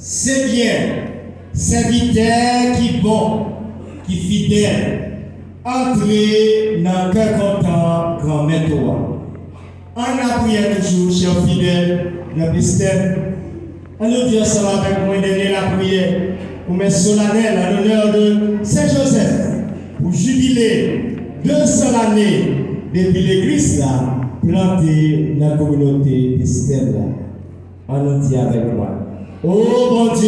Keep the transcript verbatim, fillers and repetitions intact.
Se byen, sèvitè ki bon, ki fidèl, antre nan kè kontan Granmèt ou a. Ann lapriyè toujou, chè fidèl, nan Kristèl. Ann nou di ansanm avèk mwen dènye lapriyè pou mès solanèl an onè de Sen Jozèf, pou jibile de san lane depi legliz la plante nan kominote Kristèl la. Ann nou di avèk mwen: O Bondye,